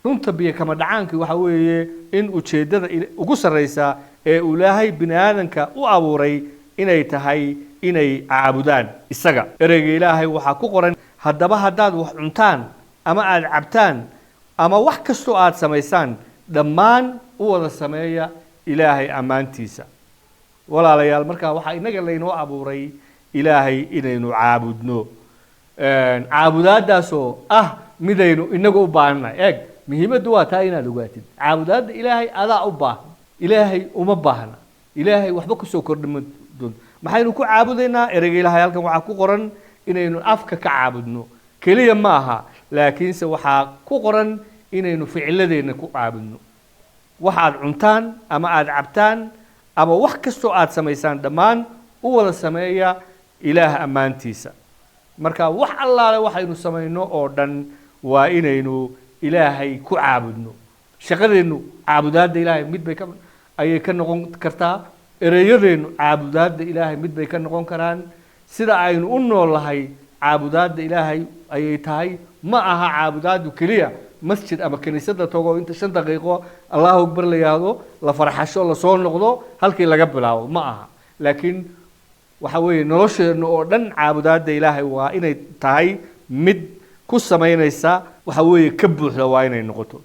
Runta biyo kama dhacaankii waxa weeye in ujeeddada ugu sarreysa ee uu Ilaahay bini aadanka u abuuray inay tahay inay caabudaan isaga. Ereyga Ilaahay waxaa ku qoran: haddaba haddaad wax cuntaan ama aada cabtaan ama wax kastoo aad samaysaan, dhammaan u wada sameeya Ilaahay ammaantiisa. Walaalayaal, markaa waxaa innaga laynoo abuuray Ilaahay inaynu caabudno, caabudaadaasoo ah midaynu inagu u baahannahay. Eeg, muhiimaddu waa taa inaad ogaatid caabudaadda Ilaahay adaa u baahan, Ilaahay uma baahna. Ilaahay waxba kusoo kordhima doonto. Maxaynu ku caabudaynaa? Ereyga Ilaahay halkan waxaa ku qoran inaynu afka ka caabudno keliya ma aha, laakiinse waxaa ku qoran inaynu ficiladeenna ku caabudno. Waxaad cuntaan ama aada cabtaan ama wax kastoo aad samaysaan, dhammaan u wada sameeya Ilaah ammaantiisa. Marka wax allaale waxaynu samayno oo dhan waa inaynu Ilaahay ku caabudno. Shaqadeennu caabudaadda Ilaahay mid bay ka ayay ka noqon kartaa, ereyadeennu caabudaadda Ilaahay mid bay ka noqon karaan, sida aynu u noolahay caabudaadda Ilaahay ayay tahay. Ma aha caabudaaddu keliya masjid ama kiniisadda tago, inta 5 daqiiqo Allahu akbar la yidhaahdo, la farxasho, lasoo noqdo, halkii laga bilaabo ma aha. Laakiin waxa weeye nolosheenna oo dhan caabudaadda Ilaahay waa inay tahay mid ku samaynaysa, waxa weeye ka buuxda waa inay noqoto.